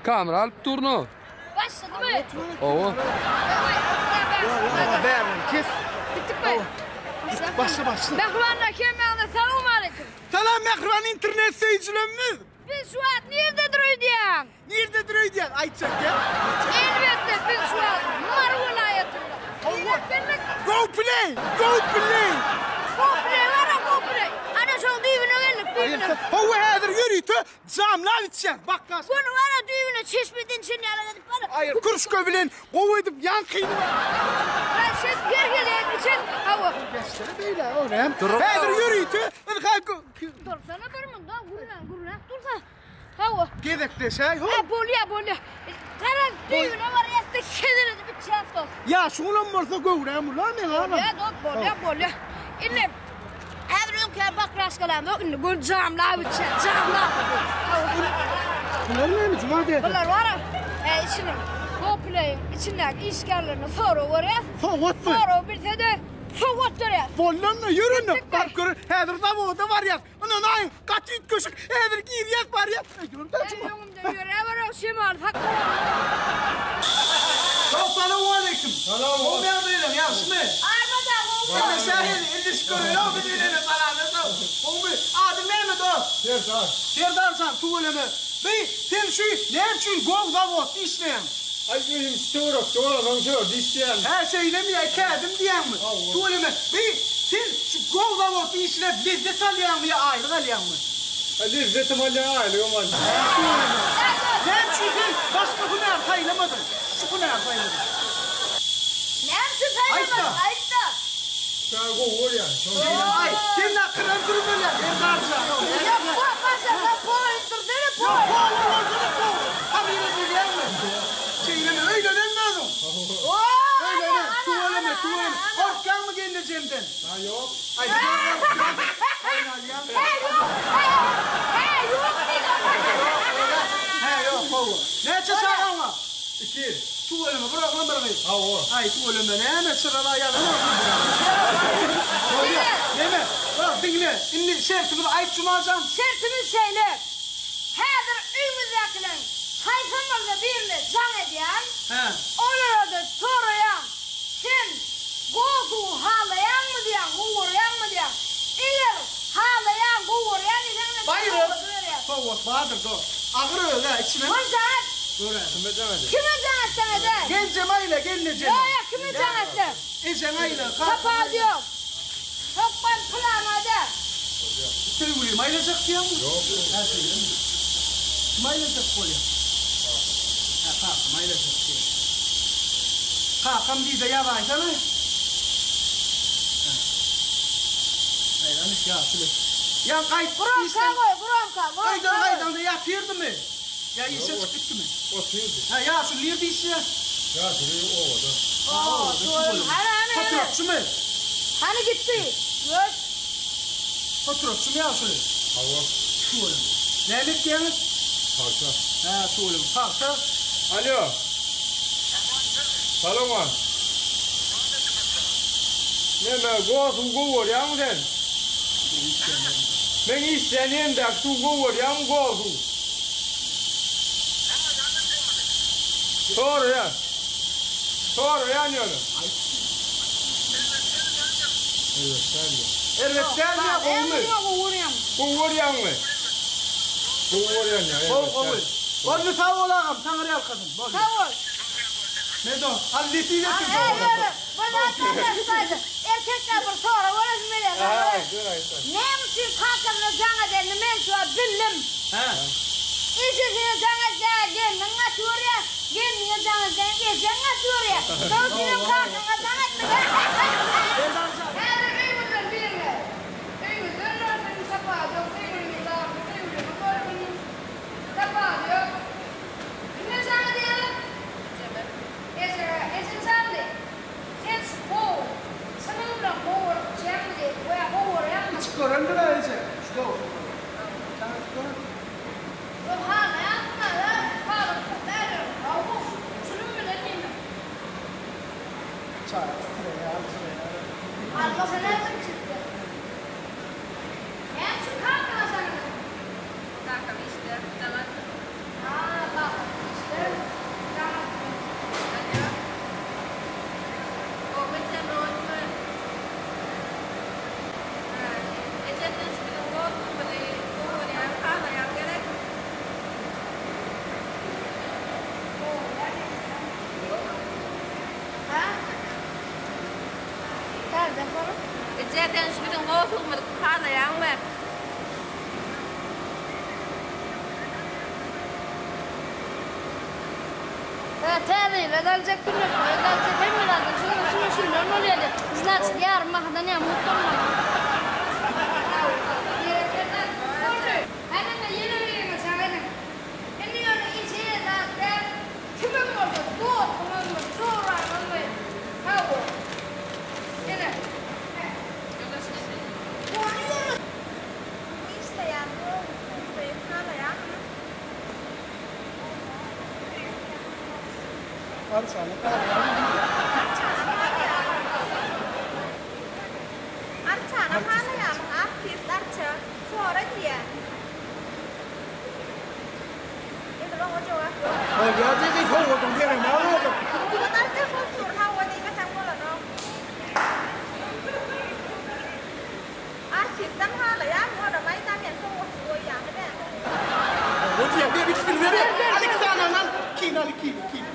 Kamera alyp durno. Başladymy? Owa. Bärin kes. Bitdikmi? Başla başla. Mähribanlar hemmäňize salowmaleýkim. Salam mähriban internet söýüjilerimiz. Biz şu wagt nirededir öýdýäň? Nirededir öýdýäň? Aýtjak ýa. Elbetde biz şu wagt Mary welaýatynda. Hawa. Go play! Go play! Go play bar-a go play. Ana şoň düýbüne geldik düýbüne. Hawa häzir ýörite Jamlap içýäs bakgaç. Göni bara düýbüne çeşmeden içen ýaly edip bara. Aýyr kürşke bilen gowy edip ýaňkyny bar. Ben şeýdip her hili edip içen hawa. Geçsene beýle o näme? Häzir ýörite ynha Dursana bir munda gürläp gürläp dursa. Hawa. Gezekleşäý ho. Ha bolýa bolýa. Garaz düýbüne barýas-da hezil edip içýäs dost. Ýaşulam bolsa göwräm uly meň agam. Bolýa dost bolýa bolýa. Indi Häzir öňkä bakraşkalarymyz ýok indi göni jamlap içýär, jamlap. Bular näme Juma däde? Bular bar-a, e, içiniň Goplay-iň içindäki işgärlerine sorag berýär. Sowatmy? Sorag bilse-de sowgat berýär. Bollanmy? Ýör indi, baryp görer. Häzir zawoda barýas. Ynanaýyň, gaty üýtgeşik. Häzir girýäs, barýas. Ýör-dä Juma. Öňümde ýöräberok, şemaly saklabam. Salowmaleýkim. Salam. Gowy ýagdaýlar, ýagşymy? Armada gowy. Indi şäher, indi şükür, ýok biz bilenem salamlaşalım. Gowumy? Adyň näme dost? Serdar. Serdar jan, tüweleme. Bi, sen şu näme üçin gowy zawodda işleýäň? Aý, öýüm şu töwerekde bolansoň şu ýerde işleýän. Hä, şeýlemi ýa kädim diýýäňmi? Hawa. Tüweleme. Bi, sen şu gowy zawodda işläp lezzet alýaňmy ýa aýlyk alýaňmy? Lezzetem alýan, aýlygam alýan. Hä, tüweleme. Näme üçin sen başga hünär saýlamadyň? Şu hünäri saýladyň. Näme üçin saýlamadyň, aýt-da. Şa gowy görýän. Aý, sen nakyram sürmeli, Serdar jan. Ýa, başarsa poýun sürsene, poýun. Ýok, power bolsa-da power. Hamyra gelýäňmi? Şeýlemi, öýlenenmi özüň? Öýlenen, tüweleme, tüweleme. Gorkýaňmy gelnejemden? Ha, ýok. Aý, gorkýaň. Oýnalýaň. Hä, ýok. Hä, ýok diýdim. Hä, ýok, hawa. Näçe çagaň bar? Iki. Tüweleme, bir oglan, bir gyz. Hawa. Aý, tüweleme, näme, çyrala ýazanok. Bolýa. Neme, bak, diňle, indi şertimizi aýt, Jumajan. Şertimiz şeýle, häzir öýüňizdäkileriň haýsam bolsa birine jaň edýäň, Hä. olara-da soraýaň, sen gowy suwy halaýaňmy diýýäň, gowy görýäňmi diýýäň. Eger halaýan, gowy görýän diýseň, men saňa Baýrak. sowgady berýän. Sowgat bardyr, dost. Agyr öz-ä, içine. Muny jaň et. Göräýin. Kime jaň edeýin? Kime jaň etseň edäý. Genjem aýla, gelnejeme. Ýok, ýok, kime jaň etseň. Ejeň aýla, kakaň aýla. Tapawudy ýok. Hökman pylana däl. Söýgülim aýlajak diýýäňmi? Ýok. Hä, şeýlemi? Kim aýlajak bolýar? Hä, kakam aýlajak diýýär. Kakam diý-de ýazaýsana. Hä. Aýlanyş, ýaşuly. Ýa gaýt, Gromka goý, gromka, gromka. Öýden gaýdaňda ýatyrdymy? Ýa işe çykyp gitdimi? Otyrdy. Hä, ýaşuly nirde işleýär? Ýaşuly obada. Obada. Hany, hany, hany. Potratçymy? Hany gitdi? Gör. Potratçymy ýaşuly? Hawa. Tüweleme. Näme ekýäňiz? Pagta. Hä, tüweleme. Pagta. Alýo. Salowman. Neme, gowy suw gowy görýäňmi sen? Meň işleýän ýerimdäki suw gowy görýäňmi, gowy suw? Soraýan. Soraýan ýöne. Erbet dälmi ýa gowumy? Gowy görýäňmi? Gowy görýän ýa. Gowy, gowy. Boldy, sag bol agam, taňry ýalkasyn. Boldy. Sag bol. Medo, al nesip etsin. Bir zat barada erkekler bir sorag beresim gelýär. Näme üçin kakasyna jaň edenini men şu wagt bildim. Hä. Ejesine jaň etseň gelniň gaty görýär, gelniňe jaň etseň ejeň gaty görýär. Şonuň üçinem kakaňa jaň etme. Häzir öýüňizden birine öýüňizden bolsun tapawudy ýok, söýgüliňiz barmy, söýgüliňiz bolsun tapawudy ýok. Kime jaň edýäňiz? Ejeme. Ejeme, eje jandy. Sen şu gowy, çynyň bilen gowuryp içýäňmi diýip, we gowurýaňmy? Içip görendir-ä eje, şu gowusyny. Jaň edip gören. Ýok, halaýansyň-a, halatlyk däl ýöne, gowy, çynym bilen diýmek. Çaý titreýär, aljyraýar. Almasa nädip içipdir? Näme üçin kakaňa jaň edipsiň? Kakam işde, jaň atdym. A, kakam işde. Eje sen şu biziň gowy suwumyzy halaýaňmy? Hä, täze ýyla galjak, sünnet toýa galjak, hemme zatdan şunuň şunuň şundan bolýady. Znaçit ýarym bahadan ýa mugt bolmaly. Boldy. Hany indi ýene biriňiz jaň ediň. Indi ýöne eje zat däl, kimem bolsa dostumyzmy, joraňyzmy, hawa. Ine. Boldy ýöne. Işleýän gowy halaýaňmy? Arçany halaýaňmy? Arçany halaýaňmy? Arçany halaýaňmy? Artist Arça sora diýýä. Edil oňa jogap ýok. Bolýa diýdi, sowgadyň beremä bolduň. Bu Arça howsur hawa diýmeseň bolanok. Artistem halaýarmy onam aýda men sowgatsyz goýýany bä. Hawa diýýä ber ikisini ber al iki sanyny al ikini al ikini ikini.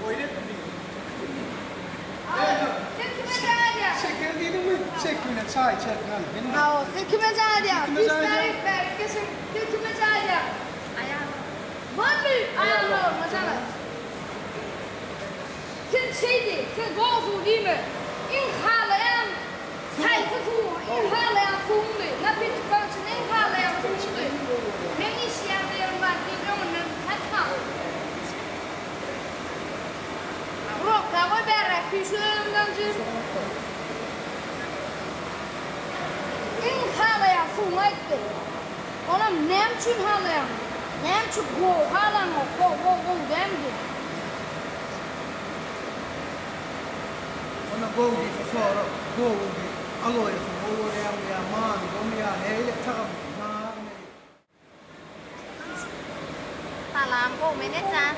Oýun etdim diýdim. Sen kime jaň edýäň? Şeker diýdiňmi? Şek bilen çaý içersiň al. Hawa, sen kime jaň edýäň? Kime jaň edýäň? Bärik geçiň. Sen kime jaň edýäň? Aýalyma. Boldy, aýalyma jaň et. Sen şeý diý, sen gowy suw diýme. Iň halaýan haýsy suwuň, iň halaýan suwuňdy? Napitkon üçin iň halaýan suwuňdy. Meň işleýän ýerim bar diýip öňünden satma. Gromka goý bärräk süýşi özüňden jüýr. Iň halaýan suwuňy aýtdy. Onam näme üçin halaýaň? Näme üçin gowy halaňok, gowy gowy gowy dälmi? Onda gowy diýse sora, gowy diý, aloýasyny gowy görýäňmi ýa mangomy ýa nähili tagamy, narmy? Salam, gowmy enejan?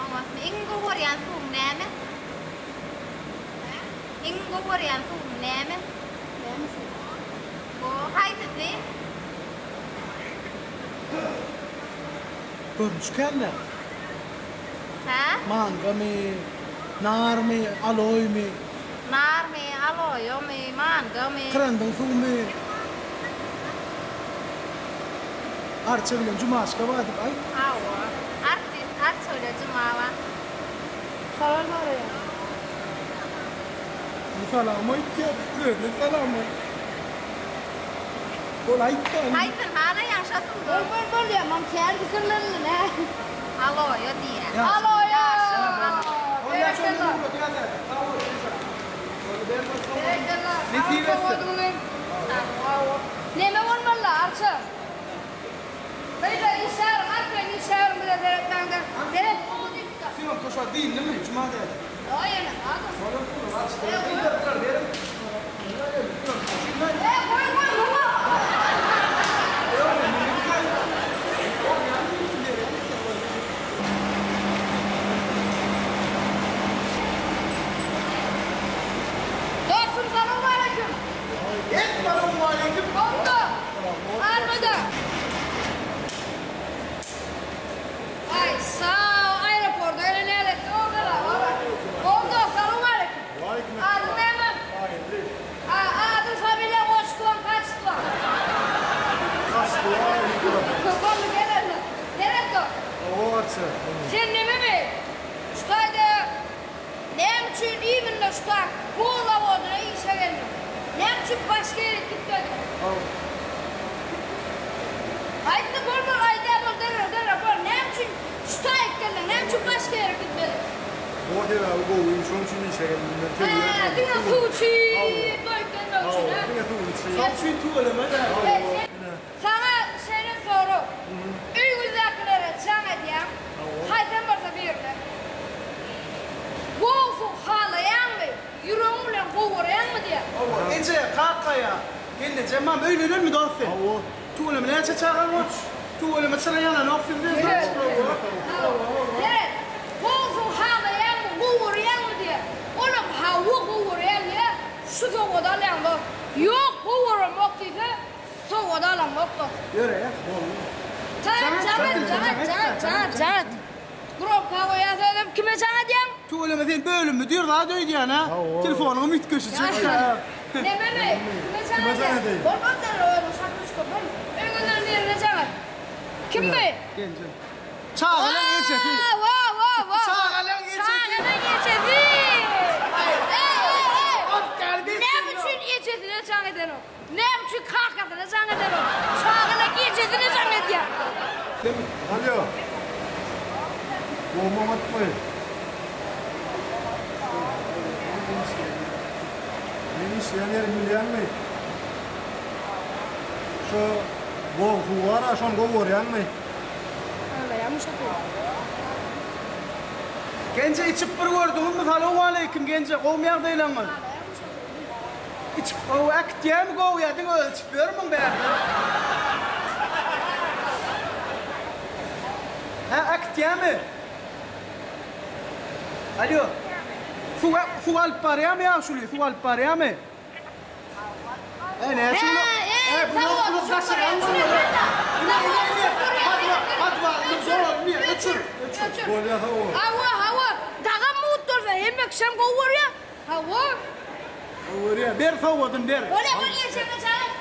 Oňatmy? Iň gowy görýän suwuň näme? Iň gowy görýän suwuň näme? Näme suw? Bu haýsysy? Görnüşi kände. Hä? Mangamy, narmy, aloýmy? Narmy, aloýamy, mangamy? Kyrandyň suwumy? Arça bilen Jumaşka bar diýip aýt. Hawa. Artist Arça bilen Juma bar. Salam soraýar. Salam aýtýar. Özüne salam aýt. Bol aýt-da. Haýsyny halaýaň şo suwdan? Bol bol bol diýýär. Maň kän pikirlendim hä. Aloýa diýýär. Aloýa! Bolýa şonda ugradýas häzir. Sag bol Ejejan. Berekella. Nesip etsin. Neme bolmaly Arça? Beýle işäriň arkaýyn işäriň bize seretmäňde. Seret. Syýomka şo diýildimi Juma däde? Ýok ýene adam. Bolar puluny açdylar. Gyýypdylar beriň. E goý goý muňa. Dostum salowmaleýkim. Essalowmaleýkim. Boldy. Armada. Aý sag aeroporda gelen näletdi ogala. Boldy salowmaleýkim. Adyň näme? A adyň familiýaň otçestwoň kaçestwoň? Boldy gel onda. Gerekdo. Sen nememi? Şu taýda näme üçin imенно şu tak bu zawodyna işe geldiň? Näme üçin başga ýere gitmediň? Aýtdy bol bol aýdýa bol derrew derrew bol näme üçin şu taýyk geldiň näme üçin başga ýere gitmediň? Bu sebäbi gowy şoň üçin işe geldim men söýýän Hä diňe suw üçin doýup gelmek üçin hä? Diňe suw üçin. Suw üçin tüweleme däl. Saňa şeýle sorag öýüňizdäkilere jaň edýäň haýsam bolsa birine gowy suw halaýaňmy ýüregiň bilen gowurýaňmy diýýär. Hawa eje kaka ýa gelnejem mam öýlenenmi dost sen? Hawa. Tüweleme näçe çagaň bar? Tüweleme çyra ýananok sizde. Seret gowy suw halaýaňmy gowurýaňmy diýýär. Olam hawa gowurýan diýýär şu sowgady alýaň dost. Ýok gowuramok diýse Sowgady alamok dost. Ýöreýäs boldy. Jaň et, jaň et, jaň et, jaň et, jaň et. Gromka goýýas özem. Kime jaň edýäň? Tüweleme sen bölüm müdür zat öýdýän hä? Telefonyňam üýtgeşijek. Nememi? Kime jaň edeýin? Bol bol derrew özüň şapyşka bol. Öňünden birine jaň et. Kimmi? Genje. Çagalaň ejesi. Wa wa wa. Çagalaň ejesi. Çagalaň ejesi. Näme üçin ejesine jaň edenok? Näme üçin kakasyna jaň edenok? Çagalaň ejesine jaň edýär. Kim? Alýo. Gowmy oňatmy? Meň işleýän ýerimi bilýäňmi? Şo bog suw bar-a, şony gowy görýäňmi? Aglaýarmy şo suw? Genje içip bir gördüňizmi salowmaleýkim Genje gowmy ýagdaýlaňyz? Içip gowy äkitýämi gowy ýa diňe özi içip ýörmüň bärde? Hä äkitýämi? Alýo. Suw suw alyp barýamy ýaşuly suw alyp barýamy? E näçe uly? E bu bu kaşyran bu. Ine ine ine. Hadi hadi bak zor niye öçür öçür. Bolýa hawa. Hawa hawa. Dagam mut bolsa hemme kişem gowy görýär. Hawa. Gowy görýär. Ber sowgadyny ber. Bolýa bol ejeňe jaň et.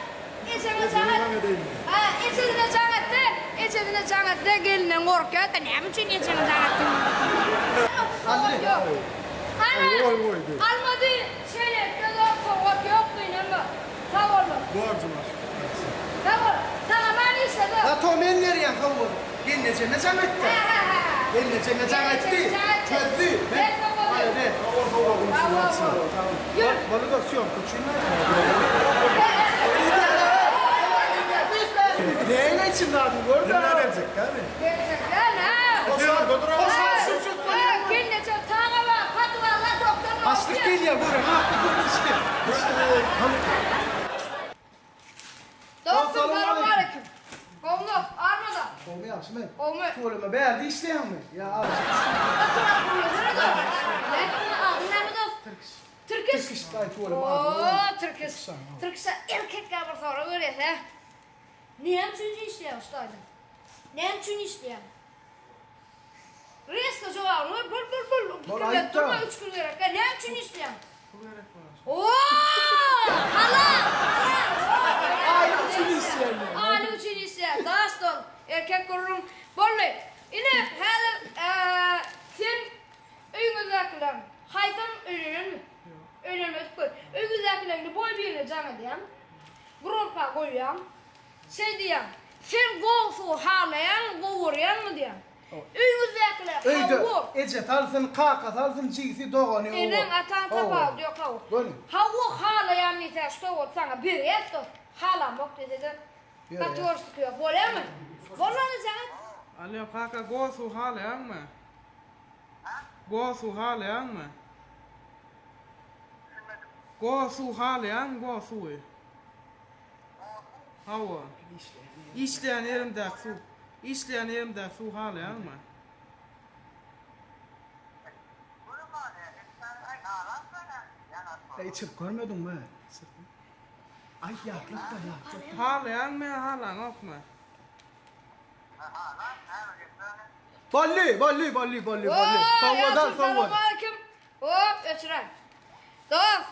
Ejeňe jaň et. Ha ejesine jaň etse, ejesine jaň etse gelinden gorkýar-da näme üçin ejeňe jaň etdiň. Sowgat ýok. Hana almady çelekde zor sowgat ýok gynanma. Sag bol. Borjum bar. Sag bol. Saňa man işle zor. Zato men berýän sowgady. Gelnejeme jaň etdi. Gelnejeme jaň etdi. Çözdü. Ber sowgady. Ber. Sag bol sowgadyň üçin ýagşy. Ýör. Boldy da sýomka üçin. Neýle içinde zadyny gör-de. Hemme berjek dämi? Berjek däl hä. Gelneje taga bar, paty bar, latokdan bar. Başlyk gelýär görüň atly gürrüň içdi. Dostum salowmaleýkim. Gowmy dost, armada. Gowmy ýagşymy? Gowmy. Tüweleme bärde işleýäňmi? Ýa araçy düşdüňmi? Otur akylly dost. Nätdiň adyň näme dost? Tirkiş. Tirkiş. Tirkiş daýy tüweleme adyň gowy. Oo Tirkiş. Tirkişe erkekkä bir sorag berýäs hä. Näme üçin işleýäň şu taýda? Näme üçin işleýäň? Resko jogabyny ber, bol bol bol. Pikirlenip durma üç gün gerek. Näme üçin işleýäň? Pul gerek bolar. Oo! Halal! Halal! Aýlyk üçin işleýän. Aýlyk üçin işleýän. Daş dol. Erkek gürrüň. Boldy. Ine, häzir sen öýüňizdäkileň haýsam öýlenenmi? Ýok. Öýlenmedik gör. Öýüňizdäkileň boý birine jaň edýäň. Gromka goýýaň. Şeý diýýäň, Sen gowy halaýaňmy, gowurýaňmy diýýäň. Öýüňizdäkiler, Öýde hawa. ejesi alsyn, kakasy alsyn, jigisi, dogany, owa. Eneň, ataň tapawudy ýok, hawa. Göni. Hawa, halaýan diýse, şu sowgady saňa berýäs dost. Halamok diýse-de, gaty görüşdik ýok. Bolýamy? Bolmady jaň et. Alýo kaka gowy halaýaňmy? Gowy halaýaňmy? Gowy suw halaýaňmy gowy suwy? Hawa. Işleýän ýerimdäki suw. Işleýän ýerimdäki suw halaýaňmy? Eý içirip görmediňmi? Aýt ýatlat-da ýatlat. Halaýaňmy ýa halaňokmy? Bolly, bolly, bolly, bolly, bolly. Sowgat al, sowgat. Hop, öçüräý. Dost,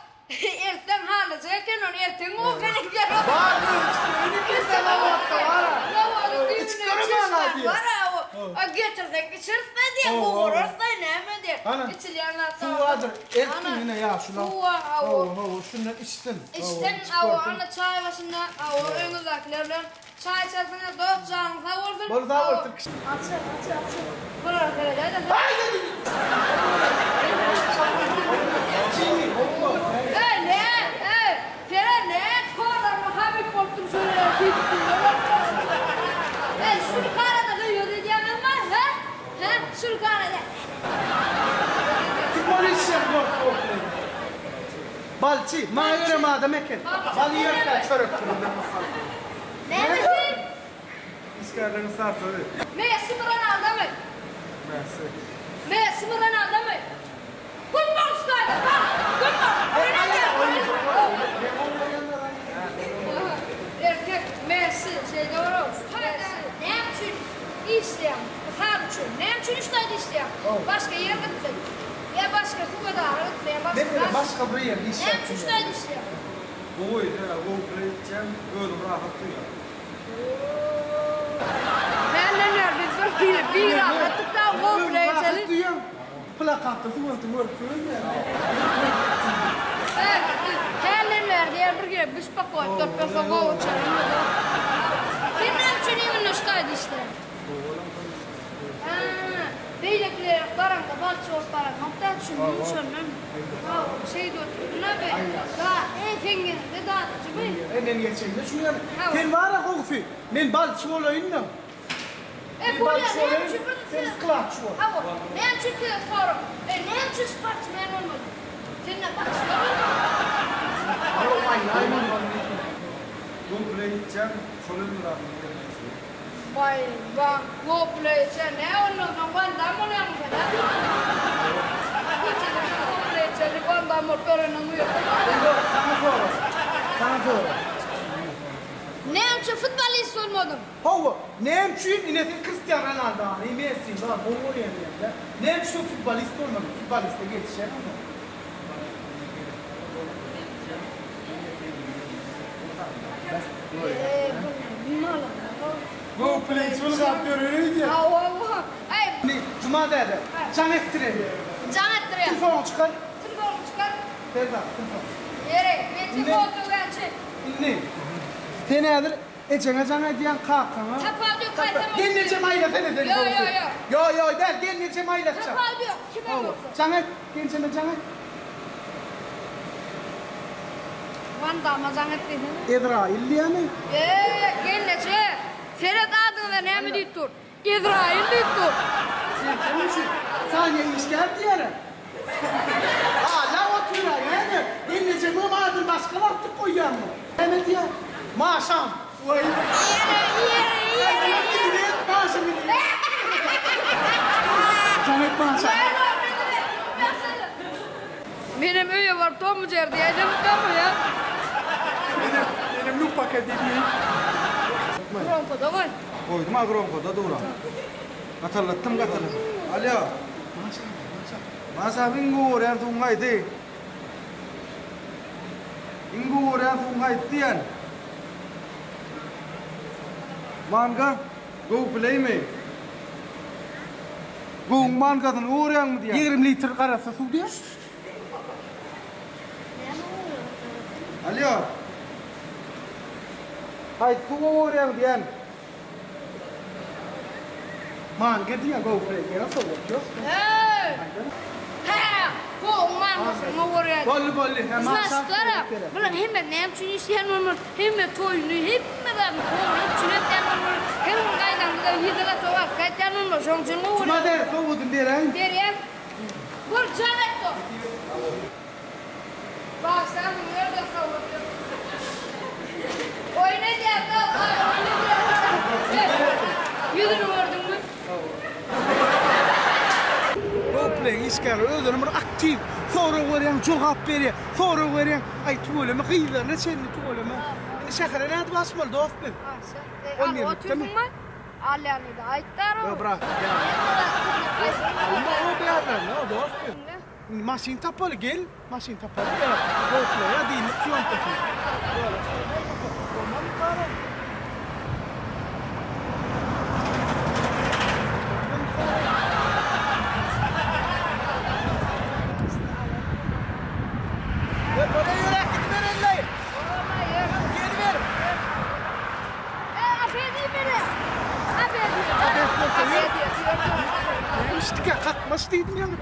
ertden halyjy eken ony, erteň gowy eken. Bar, öçüräýin ikisi zawodda bar-a. Zawodyň düýbünden Içip çeşme göremän-a bar-a, o. A getirsek içeris-dä diýýär, gowurarys-da, näme diýýär. Hany, Içilýän zat suw bardyr, eltgin ine ýaşulam. Suw bar, hawa. Hawa, hawa, şundan içsin. Içsin, hawa, ana çaý başynda, hawa, öýüňizdäkiler bilen çaý içersiňiz, dost, janyň sag bolsun. Bol, sag bol, Tirkiş. Açar, açar, açar. Bulara seredäýdä. Eý, nä, eý, seren nä, korlaryna hamyk bolupdyr şöyle tüýdük Eý, sülkarada gyýyr edýäňizmi, hä? Hä, sülkarada. Kim ol işjeň bolup bolupdyr? Balçy, maňa gerem adam eken. Bal iýerkä çörek bilen. Näme sen? Işgärleriň startowy. Messi mi Ronaldomy? Messi. Messi mi Ronaldomy? Gün bol staýda bak! Gün bol! Erkek Messi şeýle bolar. Messi näme üçin işleýäň? Mysal üçin, näme üçin üç taýda işleýäň? Başga ýer gytdy. Ýa başga suwadara gitse, ýa başga. Meselem başga bir ýerde işläp. Näme üçin ştaýda işleýäň? Gowy, sebäbi gowy pul etýän, özüm rahat duýýan. Menden bäri biz bir hili birahatlyk da gowy pul Rahat eteli. duýýan. Plakatda suwaty görüp görünýär. Hälden bäri diýýär bir gezek bespokoýt bolup ýörse gowy uçaryn. Sen näme üçin imенно ştaýda işleýäň? Hä, beýlekilere garaňda balçy bolup baranok-da, düşündim şondan. Hawa, şeýdip oturdym-a be. Da, e, seň ýeriňde dadyjymy? E, men geçeýin-de şuny ýaly. Sen bar-a gowusy, men balçy bolaýyn-da. E, bolýar, näme üçin bir Sen skladçy bol. Hawa, näme üçin size sorag? E, näme üçin sportsmen bolmadyň? Sende boksýor bolmaly. Hawa, aýlaýmaly. Gowy gitjäň, şol ömür adyny bermekçi. Waý waň gopleýçe nä ondan soň wandam bolýaňmy sen hä? Köçede sen gopleýçeli wandam bolup ýöreniň uýatmy? Ýok saňa sorag. Saňa sorag. Näme üçin futbolist bolmadyň? Hawa, näme üçin ine sen Kristian Ronaldony, Messini zat gowy görýän diýýäňdä. Näme üçin futbolist bolmadyň? Futboliste gelişýäň onda. Go play çulgap ýörer öýdýän. Hawa hawa. Aý. Indi Juma däde, jaň etdireli. Jaň etdirýän. Telefonyňy çykar. Telefonyňy çykar. Serdar, telefon. Ýeri, men telefon sögänçi. Indi sen häzir ejeňe jaň edýäň, kakaňa. Tapawudy ýok, haýsam bolsa. Gelnejem aýlasana seni. Ýo, ýo, ýo. Ýo, ýo däl, gelnejem aýlatjak. Tapawudy ýok, kimem bolsa. Jaň et, gelnejeme jaň et. Wan Dama jaň et diýsene. Ezraýyl diýýämi? Eee, gelneje, seret adyňyza näme diýip dur. Ezraýyl diýip dur. Näme üçin? Saniýa işgär diýýärä. Ala otyr-a, näme? Gelnejemiňem adyny başga zat diýip goýýaňmy? Näme diýýär? Maşam. Waý. Ýere, ýere, ýere, ýere. Maşam diýýär. Jaň et Maşa. Menem öýe baryp Tom ujar diýäýsem utanma ýa. Menem, menem nu paket diýeýin. Gromkada goý. Goýdum a gromkada dur a. Gatallatdym gatallatdym. Alýo. Maşa iň gowy görýän suwuň haýsy? Iň gowy görýän suwuň haýsy diýýän? Manga? Gowy pleými? Göwün mangasyny gorýaňmy diýýän. 20 litr garassa suw diýýär. Alýo. Haýsy suwy gorýaň diýýän. Manga diýýär gowy play ýene sowgat ýok. Heý! Hä! Gowyň mangasyny gorýar. Boldy boldy. Hä Znaçlara, bular hemme näme üçin işleýän bolmaly? Hemme toýuny, hemme zadyny gowy üpjün etýän bolmaly. Her gün gaýdaňda ýedi gat alyp gaýtýan bolmaly. Şonuň üçin gowy. Juma däde sowgadyny beräýiň. Berýän. Bol jaň et dost. Bagyşlaň bu ýerde sowgat ýok. Oýun edýän dost, aý oýun edýän. Ýüzüni gördüňmi? Gopleyň işgärleri özleri bir aktiw. Sorag berýäň, jogap berýär. Sorag berýäň, aý tüweleme gyzlaryna çenli tüweleme. Indi şähere nädip aşmaly dost biz? Aşa. Al otyrsyňmy? Alýanydy aýtdar Ýok brat. Alma o bärlerine o dost biz. Indi maşyn tapaly gel. Maşyn tapaly ýa Gopleýa diýmek syýomkasyny. Ýola çykaly bolmasa bolmazmy garam? Ýör bolýa ýöräp gidibereli. Geliber. Nämişdikä kakmaç diýdim ýaňy.